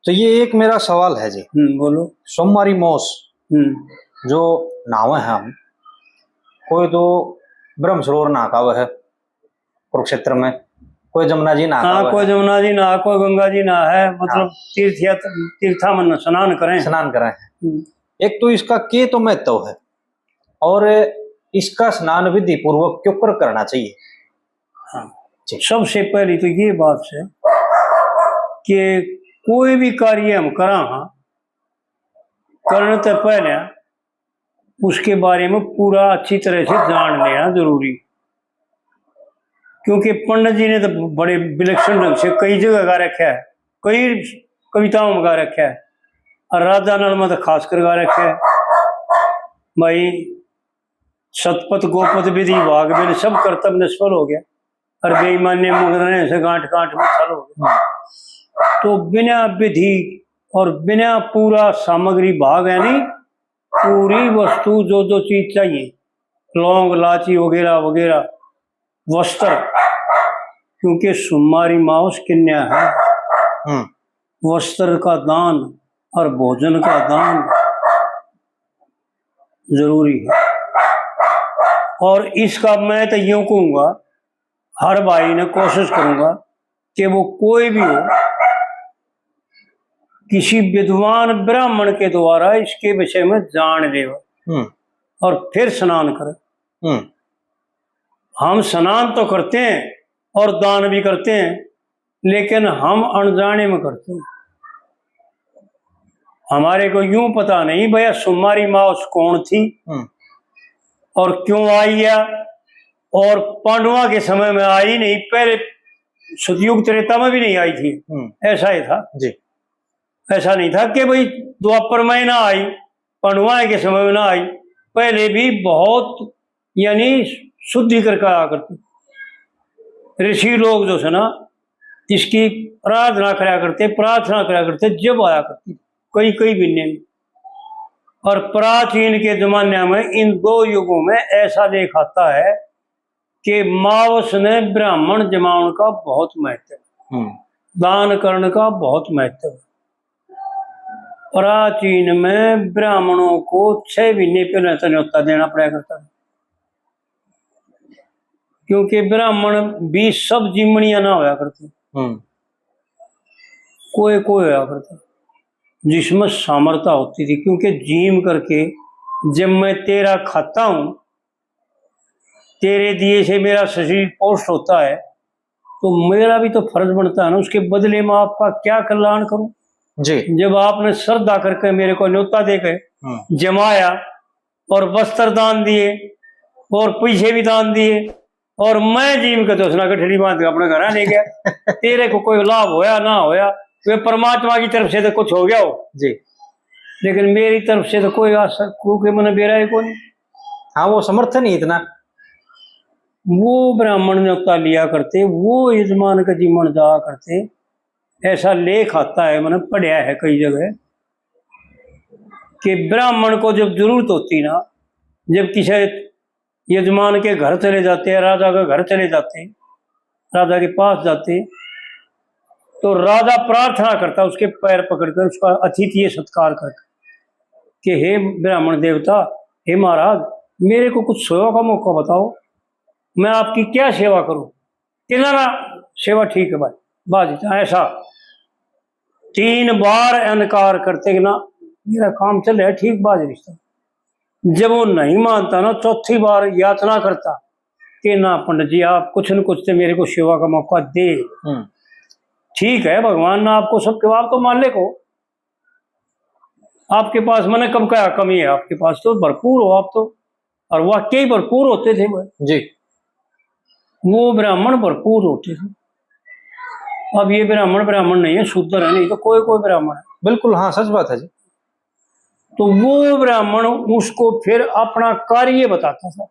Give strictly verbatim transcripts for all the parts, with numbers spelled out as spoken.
तो ये एक मेरा सवाल है जी। हम्म, बोलो। सोमवारी मास हम्म। जो नहावे हैं हम, कोई तो ब्रह्म सरोवर नहा के आवे है कुरुक्षेत्र में, कोई जमुना जी नहा के हाँ, आवे कोई है। जमुना जी नहा, कोई गंगा जी नहा है, मतलब हाँ। तीर्थ या तीर्था में स्नान करें। स्नान करें। हम्म। एक तो इसका के तो महत्व है और इसका स्नान विधि पूर्वक क्यों कर करना चाहिए? हाँ। जी। सबसे पहली तो ये बात है कि कोई भी कार्य हम करा हाँ, करने से पहले उसके बारे में पूरा अच्छी तरह से जान लेना जरूरी, क्योंकि पंडित जी ने तो बड़े विलक्षण ढंग से कई जगह गा रखा है, कई कविताओं में गा रखा है, और राजा नल में तो खास कर गा रखा है। भाई, सतपथ गोपथ विधि भाग बिन सब कर्तव्य निष्फल हो गया, और बेईमानी मगन रहने से गांठ गांठ में छल हो गया। हम्म। तो बिना विधि और बिना पूरा सामग्री भाग, यानी पूरी वस्तु, जो जो चीज चाहिए, लौंग, लाची वगैरह वगैरह, वस्त्र, क्योंकि सुमारी मावस कन्या है, हम्म। वस्त्र का दान और भोजन का दान जरूरी है। और इसका मैं तो यूं कहूंगा, हर भाई ने कोशिश करूंगा कि वो कोई भी हो, किसी विद्वान ब्राह्मण के द्वारा इसके विषय में जान ले हम्म। और फिर स्नान करे। हम्म। हम स्नान तो करते हैं और दान भी करते हैं, लेकिन हम अनजाने में करते हैं। हमारे को यूं पता नहीं भैया, सुमारी मावस कौन थी हम्म। और क्यों आई है, और पांडवों के समय में आई नहीं, पहले सतयुग त्रेता में भी नहीं आई थी, हम्म। ऐसा ही था। जी। ऐसा नहीं था कि भाई द्वापर में ना आई, पांडवों के समय में ना आई, पहले भी बहुत, यानी शुद्धि करके आया करती। ऋषि लोग जो है ना, इसकी आराधना करया करते, प्रार्थना करया करते, जब आया करती, कई कई महीने में। और प्राचीन के जमाने में इन दो युगों में ऐसा लेख आता है कि मावस ने ब्राह्मण जमावण का बहुत महत्व है, हम्म। दान करण का बहुत महत्व है। प्राचीन में ब्राह्मणों को छह महीने पहले तो न्योता देना पड़ा करता था, क्योंकि ब्राह्मण भी सब जीमणिया ना होया करते, हम्म। कोई कोई होया करता जिसमें सामर्थ्य होती थी, क्योंकि जीम करके जब मैं तेरा खाता हूँ, तेरे दिए से मेरा शरीर पोष्ट होता है, तो मेरा भी तो फर्ज बनता है ना, उसके बदले में आपका क्या कल्याण करूं? जी। जब आपने श्रद्धा करके मेरे को न्योता दे के हम्म। जमाया और वस्त्र दान दिए और पैसे भी दान दिए और मैं जीम के दोसना गठड़ी बांध के अपने घर ले गया, तेरे को कोई लाभ होया ना होया, वे परमात्मा की तरफ से तो कुछ हो गया हो। जी। लेकिन मेरी तरफ से तो कोई आशा, क्योंकि मैंने बेरा ही कोनी। हाँ, वो समर्थन ही इतना। वो ब्राह्मण न्योता लिया करते, वो यजमान का जीमण जाया करते। ऐसा लेख आता है, मैंने पढ़ा है कई जगह, कि ब्राह्मण को जब जरूरत होती ना, जब किसी यजमान के घर चले जाते हैं, राजा के घर चले जाते हैं, राजा के पास जाते, तो राजा प्रार्थना करता, उसके पैर पकड़कर, उसका आतिथ्य सत्कार करके, कि हे ब्राह्मण देवता, हे महाराज, मेरे को कुछ सेवा का मौका बताओ, मैं आपकी क्या सेवा करूं? किनारा सेवा ठीक है भाई, बाज ऐसा तीन बार इनकार करते कि ना, मेरा काम चल रहा है ठीक, बाज रिश्ता। जब वो नहीं मानता ना, चौथी बार याचना करता कि ना पंडित जी, आप कुछ न कुछ तो मेरे को सेवा का मौका दे। हम्म। ठीक है, भगवान ने आपको सब, आप तो मालिक हो, आपके पास मैंने कब कहा कमी है, आपके पास तो भरपूर हो आप तो। और वाकई भरपूर होते थे वो। जी। वो ब्राह्मण भरपूर होते थे। अब ये ब्राह्मण ब्राह्मण नहीं है, शूद्र है, नहीं तो कोई कोई ब्राह्मण है। बिल्कुल, हाँ, सच बात है जी। तो वो ब्राह्मण उसको फिर अपना कार्य बताता था।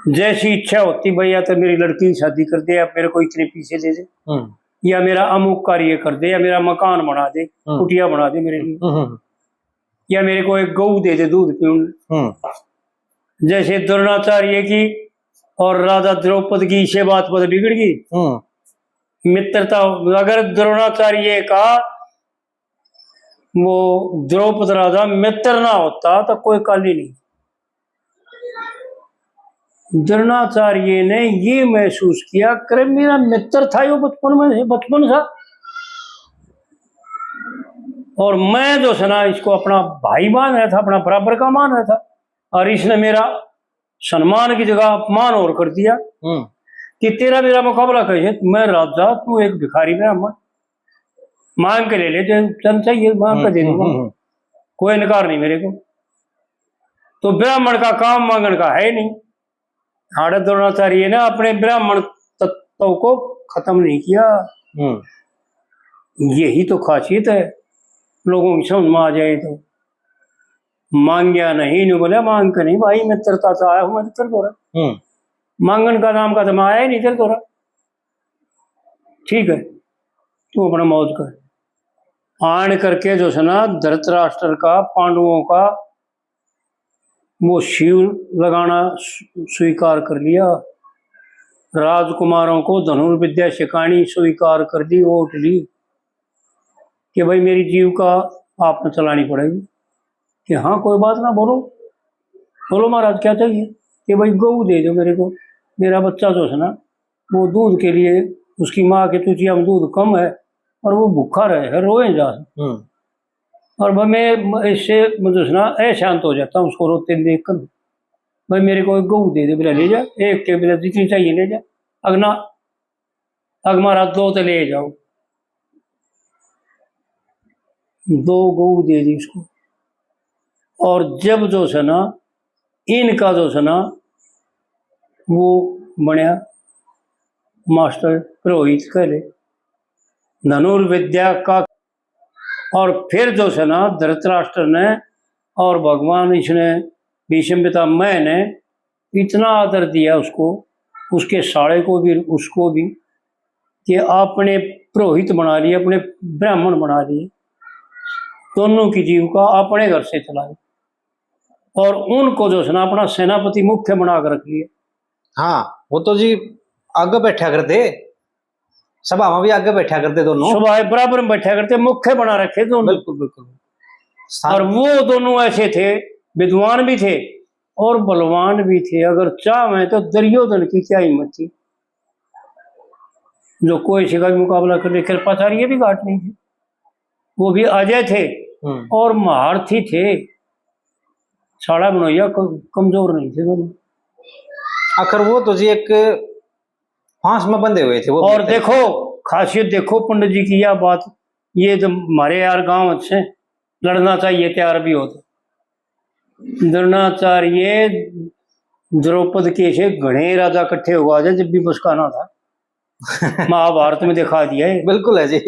जैसी इच्छा होती, भाई, या तो मेरी लड़की की शादी कर दे, या मेरे को इतने पैसे दे दे, हम्म। या मेरा अमुक कार्य कर दे, या मेरा मकान बना दे, हम्म। कुटिया बना दे मेरे लिए, हम्म, हम्म। या मेरे को एक गऊ दे दे दूध पीऊं। हम्म। जैसे द्रोणाचार्य की और राजा द्रौपद की इसे बात पर बिगड़ गई। हम्म। मित्रता, अगर द्रोणाचार्य का वो द्रौपद राजा मित्र ना होता तो कोई काली नहीं। द्रोणाचार्य ने ये महसूस किया, करे मेरा मित्र था यो बचपन में, बचपन सा, और मैं जो है ना इसको अपना भाई मान रहा था, अपना बराबर का मान रहा था, और इसने मेरा सम्मान की जगह अपमान और कर दिया हम्म। कि तेरा मेरा मुकाबला कैसे? मैं राजा, तू एक भिखारी ब्राह्मण, मांग के ले ले, जो तन चाहिए मांग के दे दूंगा, हम्म, हम्म। कोई इनकार नहीं मेरे को। तो ब्राह्मण का काम मांगण का है नहीं। आड़े द्रोणाचार्य ने अपने ब्राह्मण तत्व को खत्म नहीं किया। हम्म। यही तो खासियत है, लोगों की समझ में आ जाए तो। मांग्या नहीं, न्यू बोले, मांग के नहीं भाई, मित्रता से आया हूं मैं तो तेरे को रहा। हम्म। मांगण का नाम का तो मैं आया ही नहीं तेरे को रहा। ठीक है, तू अपना मौज कर। आन करके जो है ना धृतराष्ट्र का, पांडवों का वो शिविर लगाना स्वी-, स्वीकार कर लिया, राजकुमारों को धनुर्विद्या सिखानी स्वीकार कर ली, ओट ली कि भाई मेरी जीविका आपने चलानी पड़ेगी। कि हाँ, कोई बात ना, बोलो, बोलो महाराज, क्या चाहिए? कि भाई गऊ दे दो मेरे को, मेरा बच्चा जो है ना वो दूध के लिए, उसकी माँ के चूचिया में दूध कम है और वो भूखा रहे है, रोए जा। हम्म। और वह मैं इससे, मतलब ना, अशांत हो जाता हूँ उसको रोते देख कर। भाई मेरे को एक गऊ दे दे, बोला ले जा, एक के बोला जितनी चाहिए ले जा, अगना, अग महाराज दो तो ले जाओ। दो गऊ दे दी उसको। और जब जो है ना इनका जो है ना वो बनया मास्टर पुरोहित कह ले, धनुर्विद्या का। और फिर जो है ना धृतराष्ट्र ने और भगवान इसने भीष्म पितामह ने इतना आदर दिया उसको, उसके साले को भी, उसको भी, कि आपने पुरोहित बना लिए, अपने ब्राह्मण बना लिए, दोनों की जीविका अपने घर से चलाई। और उनको जो है ना अपना सेनापति मुख्य बना कर रख लिया। हाँ, वो तो जी आगे बैठा करते, सभा में भी आगे बैठा करते दोनों। सभा में बराबर में बैठा करते, मुख्य बना रखे दोनों। बिल्कुल, बिल्कुल। स्थान और वो दोनों ऐसे थे, विद्वान भी थे और बलवान भी थे। अगर चाहें तो दुर्योधन की क्या हिम्मत थी, जो कोई से का भी मुकाबला कर ले। कृपाचार्य भी घाट नहीं थे, वो भी अजय थे हम्म। और महारथी थे। साला बनोइया क-, कमजोर नहीं थे दोनों। आखिर वो तो जी एक फांस में बंधे हुए थे वो और भी। देखो, खासियत देखो पंडित जी की यह बात, ये तो हमारे यार गांव से लड़ना चाहिए, तैयार भी हो तो। द्रोणाचार्य द्रौपद के से घणे राजा इकट्ठे हुआ थे जब भी बसकाना था। महाभारत में दिखा दिया है बिल्कुल है जी।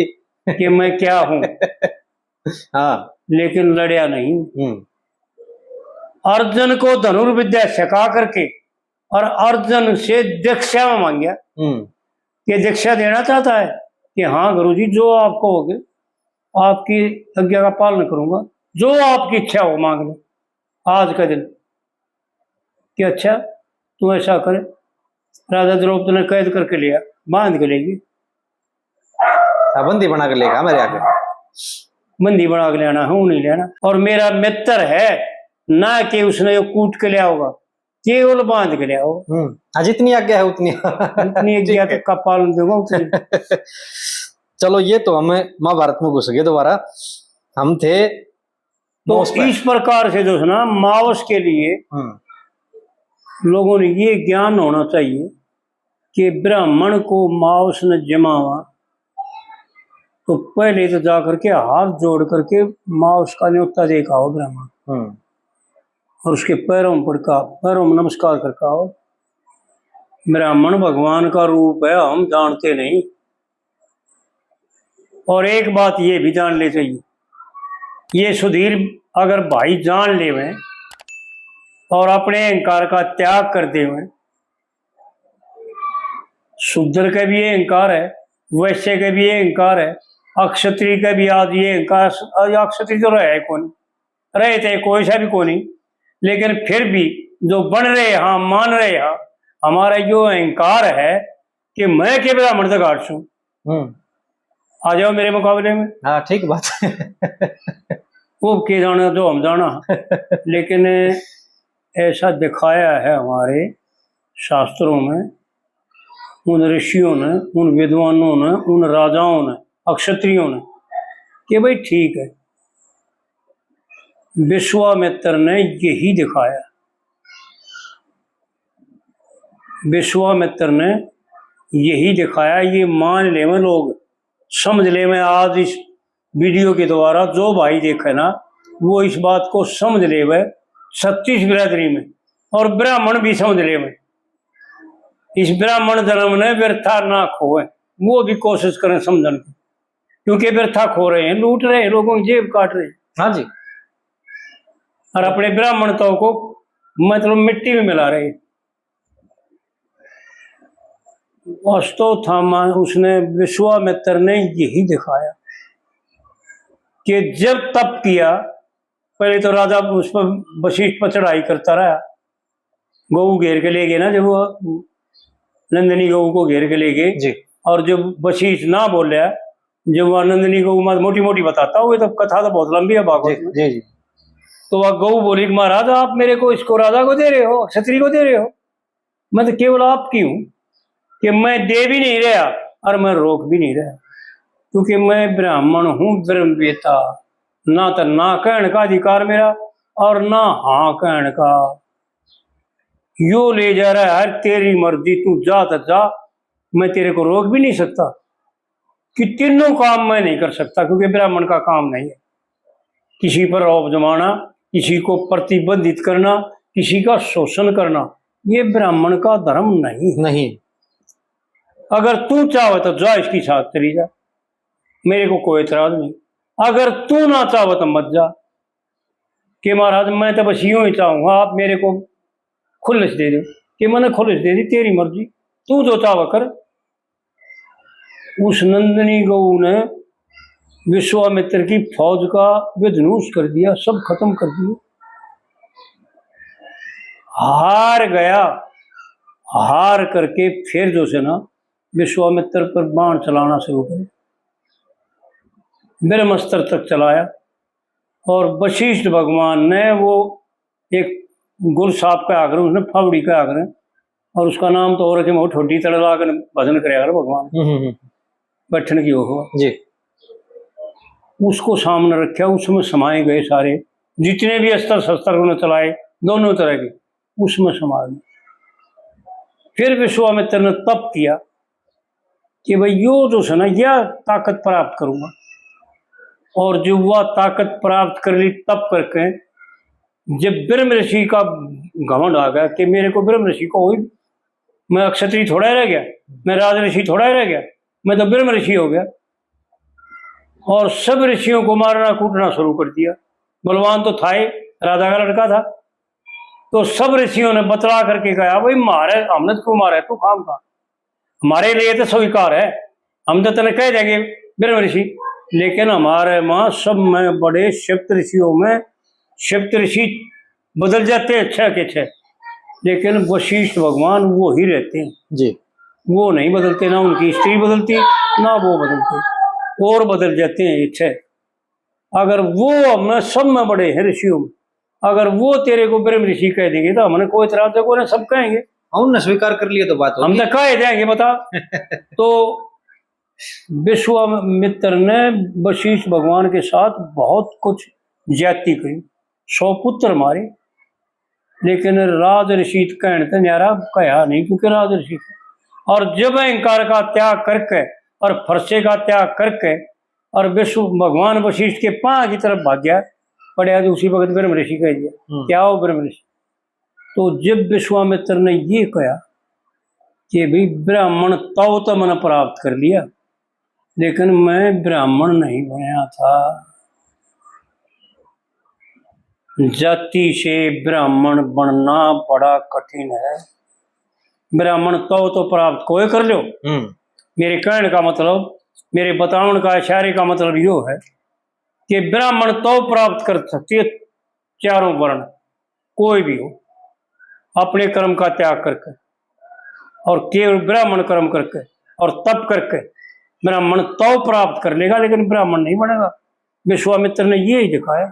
कि मैं क्या हूँ। हाँ। लेकिन लड़या नहीं। हम्म। अर्जुन को धनुर्विद्या सिखा करके और अर्जुन से दीक्षा में मांग्या हम्म। कि दीक्षा देना चाहता है कि हाँ गुरु जी, जो आप कहोगे, आपकी आज्ञा का पालन करूंगा, जो आपकी इच्छा हो मांग लो आज का दिन। कि अच्छा, तू ऐसा कर, राजा द्रौपदी ने कैद करके लिया, बांध के लेगी। हाँ, बंदी बना के लेगा मेरे आगे। बंदी बना के लेना है, वो नहीं लेना। और मेरा मित्र है, ना कि उसने जो कूट के लिया होगा, केवल बांध के लिया हो। हम्म, हाँ, जितनी आज्ञा है उतनी। जितनी आज्ञा ठीक है। तक का पालन दूंगा उतनी। चलो, ये तो हम महाभारत में घुस गए दोबारा। हम थे तो मांस पर। इस प्रकार से जो है ना, मांस के लिए हम्म। लोगों ने ये ज्ञान होना चाहिए कि ब्राह्मण को मांस न जमावा, तो पहले तो जा करके हाथ जोड़ करके मांस का न्योता दे के आओ ब्राह्मण। हम्म। और उसके पैरों में पड़ का, पैरों में नमस्कार करके आओ। ब्राह्मण भगवान का रूप है, हम जानते नहीं। और एक बात ये भी जान ले चाहिए, ये सुधीर अगर भाई जान लेवे और अपने अहंकार का त्याग कर देवे, शूद्र का भी ये अहंकार है, वैश्य का भी ये अहंकार है, अक्षत्री का भी आज ये अहंकार, अक्षत्री तो रहे है कौन, रहे थे कोई सा भी कोनी, लेकिन फिर भी जो बन रहे हाँ, मान रहे हाँ, हमारा यो अहंकार है कि मैं के ब्राह्मण तक आठ सूं, हम्म। आ जाओ मेरे मुकाबले में। हाँ, ठीक बात है। वो के जाना जो हम जाना। लेकिन ऐसा दिखाया है हमारे शास्त्रों में, उन ऋषियों ने, उन विद्वानों ने, उन राजाओं ने, अक्षत्रियों ने, कि भाई ठीक है, विश्वामित्र ने यही दिखाया, विश्वामित्र ने यही दिखाया। ये मान ले में लोग, समझ ले में, आज इस वीडियो के द्वारा जो भाई देखे ना, वो इस बात को समझ ले में, छत्तीस बिरादरी में, और ब्राह्मण भी समझ ले में, इस ब्राह्मण धर्म ने व्यर्था ना खोए, वो भी कोशिश करें समझने की, क्योंकि व्यर्था खो रहे हैं, लूट रहे हैं, लोगों की जेब काट रहे हैं। हाँ जी। और अपने ब्राह्मणताओं को, मतलब, मिट्टी में मिला रहे हैं। अश्वत्थामा, उसने, विश्वामित्र ने यही दिखाया कि जब तप किया, पहले तो राजा उस पर, वशिष्ठ पर चढ़ाई करता रहा, गऊ घेर के ले गए ना, जब वो नंदिनी गऊ को घेर के ले गए, जी। और जब वशिष्ठ ना बोला, जब वो नंदिनी गऊ, मैं मोटी मोटी बताता हूँ, ये तो कथा तो बहुत लंबी है भागवत जी, में। जी, जी। तो वह गऊ बोली कि महाराज, आप मेरे को, इसको राजा को दे रहे हो, क्षत्रिय को दे रहे हो, मैं तो केवल आपकी हूँ, कि मैं दे भी नहीं रहा और मैं रोक भी नहीं रहा, क्योंकि मैं ब्राह्मण हूँ, ब्रह्मवेता, ना तो ना कहने का अधिकार मेरा और ना हाँ कहने का। यो ले जा रहा है, तेरी मर्जी, तू जा तो जा, मैं तेरे को रोक भी नहीं सकता। कि तीनों काम मैं नहीं कर सकता, क्योंकि ब्राह्मण का काम नहीं है किसी पर रौब जमाना, किसी को प्रतिबंधित करना, किसी का शोषण करना, ये ब्राह्मण का धर्म नहीं है। नहीं। अगर तू चाहे तो जा, इसके साथ चली जा, मेरे को कोई एतराज नहीं। अगर तू ना चाहे तो मत जा, कि महाराज, मैं तो बस यूं ही चाहूंगा, आप मेरे को खुल्लस दे दो, कि मैंने खुल्लस दे दी, तेरी मर्जी, तू जो चाहे कर। उस नंदिनी गऊ ने विश्वामित्र की फौज का विध्वंस कर दिया, सब खत्म कर दिया। हार गया, हार करके फिर जो से ना, विश्वामित्र पर बाण चलाना शुरू करे, ब्रह्मास्त्र तक चलाया। और वशिष्ठ भगवान ने वो एक गुरु साहब का आकर, उसने फावड़ी का आकर, और उसका नाम तो और रखे, वो ठोडी तड़े ला कर भजन करया कर भगवान। हम्म, हम्म, हम्म। बैठन की हो जी। उसको सामने रखा, उसमें समाए गए सारे, जितने भी अस्त्र शस्त्र उन्होंने चलाए, दोनों तरह के, उसमें समा गए। फिर विश्वामित्र ने तप किया कि भाई, यो जो है ना, यह ताकत प्राप्त करूंगा। और जब वह ताकत प्राप्त कर ली, तप करके, जब ब्रह्म ऋषि का घमंड आ गया कि मेरे को ब्रह्म ऋषि को हुई, मैं अक्षत्री थोड़ा रह गया, मैं राज ऋषि थोड़ा रह गया, मैं तो ब्रह्म ऋषि हो गया। और सब ऋषियों को मारना कूटना शुरू कर दिया। बलवान तो था ही, राजा का लड़का था, तो सब ऋषियों ने बतला करके कहा, भाई, मारे, हमने तो क्यों मारा है, तू खाम खा, हमारे लिए तो स्वीकार है, हम तो तने कह देंगे ब्रह्म ऋषि। लेकिन हमारे माँ सब में बड़े सप्त ऋषियों में सप्त ऋषि बदल जाते हैं, छह के छह, लेकिन वशिष्ठ भगवान वो ही रहते हैं जी। वो नहीं बदलते, ना उनकी स्त्री बदलती, ना वो बदलते, और बदल जाते हैं ये छह। अगर वो हमें सब में बड़े हैं ऋषियों में, अगर वो तेरे को ब्रह्म ऋषि कह देंगे तो हमने कोई इतराज को ना, सब कहेंगे। हम ने स्वीकार कर लिया तो बात हम होगी। तो कहे जाएंगे, बता। तो विश्वामित्र ने वशिष्ठ भगवान के साथ बहुत कुछ ज्यादती करी, सौ पुत्र मारे, लेकिन राज ऋषि कहने ते न्यारा कहा नहीं, क्योंकि राज ऋषि थे। और जब अहंकार का त्याग करके और फरसे का त्याग करके और विश्व भगवान वशिष्ठ के पां की तरफ भाग्या, पड़े आज उसी वक्त ब्रह्म ऋषि कह दिया। हम्म। क्या हो ब्रह्म ऋषि? तो जब विश्वामित्र ने ये कहा कि भाई, ब्राह्मण तव तो मैंने प्राप्त कर लिया, लेकिन मैं ब्राह्मण नहीं बनया था। जाति से ब्राह्मण बनना बड़ा कठिन है। ब्राह्मण तव तो प्राप्त कोई कर लो। हम्म। मेरे कहने का मतलब, मेरे बतावन का, इशारे का मतलब यो है कि ब्राह्मण तव प्राप्त कर सकती है चारों वर्ण, कोई भी हो, अपने कर्म का त्याग करके और केवल ब्राह्मण कर्म करके और तप करके, ब्राह्मण तो प्राप्त कर लेगा, लेकिन ब्राह्मण नहीं बनेगा। विश्वामित्र ने ये ही दिखाया।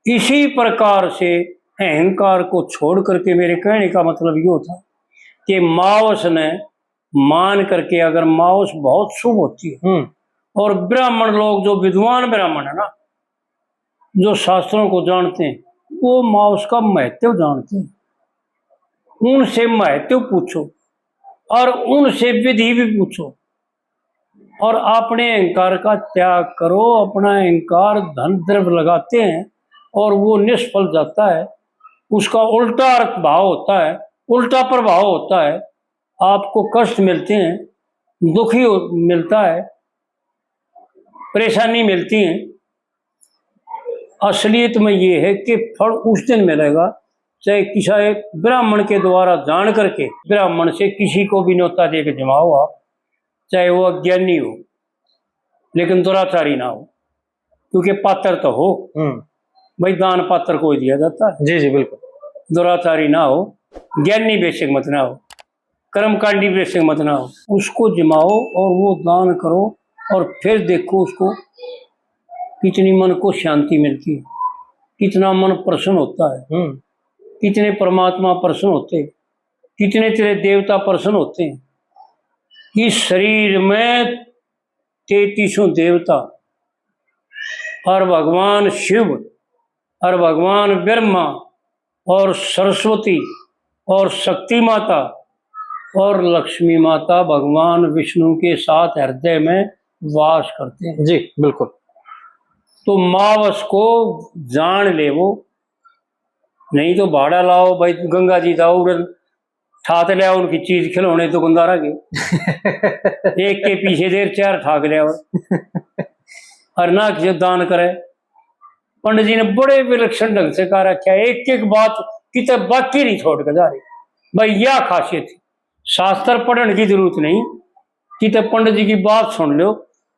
इसी प्रकार से अहंकार को छोड़ करके, मेरे कहने का मतलब यो था कि मावस ने मान करके, अगर मावस बहुत शुभ होती है, हम्म। और ब्राह्मण लोग, जो विद्वान ब्राह्मण है ना, जो शास्त्रों को जानते हैं, वो मावस का महत्व जानते हैं। उनसे महत्व पूछो और उनसे विधि भी पूछो, और अपने अहंकार का त्याग करो। अपना अहंकार धन द्रव्य लगाते हैं और वो निष्फल जाता है, उसका उल्टा अर्थ भाव होता है, उल्टा प्रभाव होता है, आपको कष्ट मिलते हैं, दुखी हो, मिलता है, परेशानी मिलती है। असलियत में ये है कि फल उस दिन मिलेगा, चाहे किसी एक ब्राह्मण के द्वारा जान करके ब्राह्मण से किसी को भी न्योता दे के जमाओ आप, चाहे वो अज्ञानी हो, लेकिन दुराचारी ना हो, क्योंकि पात्र तो हो। हम्म। भाई, दान पात्र को ही दिया जाता है। जी, जी, बिल्कुल। दुराचारी ना हो, ज्ञानी बेशक मत ना हो, कर्मकांडी बेशक मत ना हो, उसको जमाओ और वो दान करो, और फिर देखो उसको कितनी मन को शांति मिलती है, कितना मन प्रसन्न होता है, हम्म। कितने परमात्मा प्रसन्न होते हैं, कितने तेरे देवता प्रसन्न होते हैं। इस शरीर में तैंतीसों देवता और भगवान शिव और भगवान ब्रह्मा और सरस्वती और शक्ति माता और लक्ष्मी माता भगवान विष्णु के साथ हृदय में वास करते हैं। जी, बिल्कुल। तो मावस को जान ले वो, नहीं तो भाड़ा लाओ भाई, गंगा जी जाओ, उड़न ठात ले आओ उनकी चीज, खिलौने, दुकानदारा के एक के पीछे देर चार ठाक ले आओ, और ना किसी दान करे। पंडित जी ने बड़े विलक्षण ढंग से कह रखा है, एक एक बात किते बाकी नहीं छोड़ के जा रही। भाई, यह खासियत है। शास्त्र पढ़ने की जरूरत नहीं, किते पंडित जी की बात सुन लो,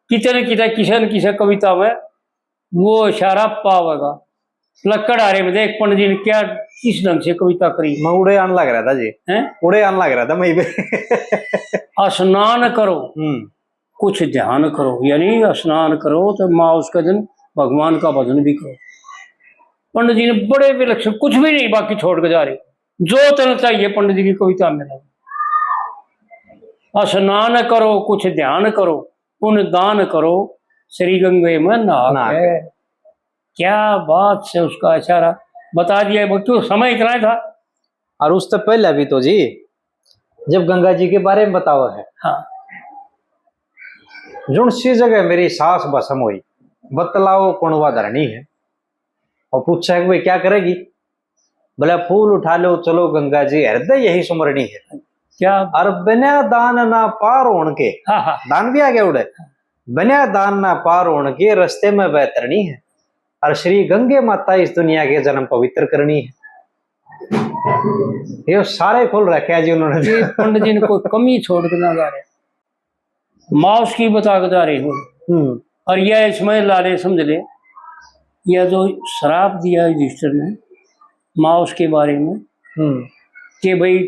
किते न किते, किसी न किसी कविता में वो इशारा पावेगा। लक्कड़ हारे में देख पंडित जी ने क्या, किस ढंग से कविता करी। मैं उड़े आन लग रहा था जी। हैं? उड़े आन लग रहा था मैं। स्नान करो, हम्म। कुछ ध्यान करो, यानी स्नान करो तो मावस के दिन भगवान का भजन भी करो। पंडित जी ने बड़े विलक्षण, कुछ भी नहीं बाकी छोड़ के जा रहे, जो तन चाहिए पंडित जी की कविता में। स्नान करो, कुछ ध्यान करो, पुण्य दान करो, श्री गंगे में नहा नहा के। क्या बात से उसका इशारा बता दिया, वो क्यों समय इतना ही था। और उससे पहले भी तो जी, जब गंगा जी के बारे में बतावा है, हाँ। "जुण सी जगह मेरी सास भस्म हुई, बतलाओ कुणवा धरणी है।" और पूछा है कि भाई क्या करेगी, बोले, "फूल उठा लो, चलो गंगा जी, हृदय यही सुमरणी है।" क्या? "और बिना दान ना पार होण के," हाँ, हाँ। दान भी आ गया उड़े, "बिना दान ना पार होण के रस्ते में बैतरणी है, और श्री गंगे माता इस दुनिया के जन्म पवित्र करणी है।" ये सारे खोल रखे हैं जी उन्होंने। ये पंडित जी ने कोई कमी छोड़ के ना जा रहे। मावस की बता के जा रहे हो। हम्म। और यह इसमें लाले समझ ले, यह जो श्राप दिया युधिष्ठिर ने मावस के बारे में, हम्म। कि भाई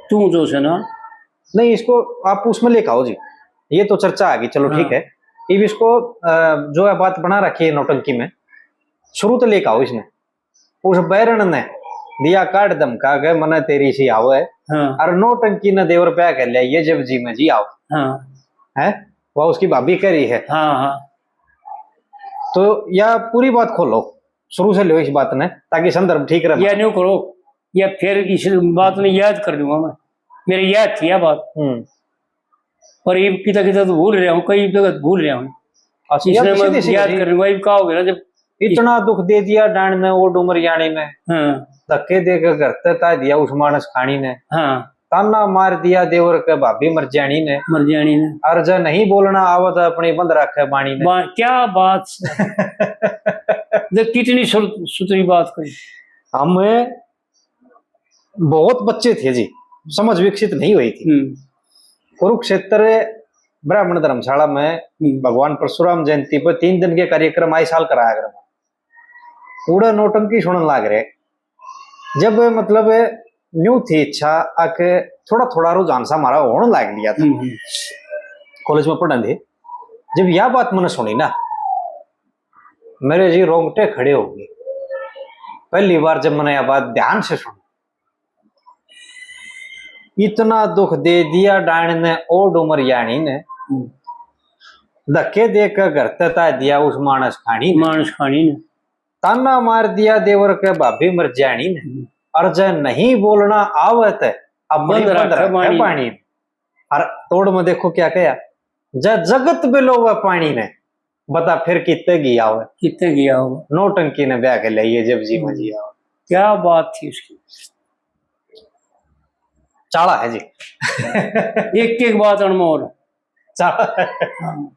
तू जो है ना, नहीं, इसको आप उसमें लेके आओ जी, ये तो चर्चा आ गई, चलो ठीक हाँ। है। इब इसको, अ, जो है बात बना रखी है नौटंकी में, शुरू तो लेके आओ इसमें। उस बैरण ने दिया काट धमका के, "मने तेरी सी आवे।" हाँ। और नौटंकी ने देवर प्या कर लिया, "ये जब जी में जी आवे।" हाँ। हैं? वह उसकी भाभी कह रही है। हाँ, हाँ। तो या पूरी बात खोलो, शुरू से लो इस बात ने, ताकि संदर्भ ठीक रहे। या न्यू करो, या फिर इस बात ने याद कर लूंगा मैं, मेरे याद थी यह बात। हम्म। और ये किता किता तो भूल रहा हूँ, कई जगह भूल रहा हूँ। अच्छा, इसने यार, मैं किसी याद किसी कर लूंगा, ये क्या हो गया ना, जब इतना दुख दे दिया डाण ने, वो डूमर यानी ने। हाँ। धक्के दे के घर ते ताय दिया उस मानस खानी ने। हाँ। ताना मार दिया देवर के भाभी मर जानी ने। मर जानी ने। और जो नहीं बोलना आवत अपनी बंद रखे बाणी ने। बा-, क्या बात है। देख, कितनी सुर-, सुथरी बात कही। हम बहुत बच्चे थे जी, समझ विकसित नहीं हुई थी। हम्म। कुरुक्षेत्र ब्राह्मण धर्मशाला में हम्म। भगवान परशुराम जयंती पर तीन दिन के कार्यक्रम आए साल कराया कर। पूरा नौटंकी सुनन लाग रहे। जब मतलब न्यू थी इच्छा आके थोड़ा थोड़ा रुझान सा हमारा होने लाग लिया था। हम्म, हम्म। कॉलेज में पढ़न थे, जब यह बात मैंने सुनी ना, मेरे जी रोंगटे खड़े हो गए। पहली बार जब मैंने यह बात ध्यान से सुनी, इतना दुख दे दिया डाणी ने, ओ डूमर याणी ने। हम्म। धक्के दे के घर ते ताय दिया उस मानस खाणी ने। मानस खाणी ने। ताना मार दिया देवर के भाभी मर जाणी ने। हम्म। और जै नहीं बोलना आवत, अपनी बंद बंद रखे रखे बाणी। बाणी। और तोड़ में देखो क्या कहा, जै जगत बिलोवे पाणी ने, बता फिर कितने गया हो? कितने गया हो? नौटंकी ने ब्याह के लिए जब जी में हम्म। जिया हो। क्या बात थी उसकी। चाला है जी। एक एक बात अनमोल। चाला है। हाँ।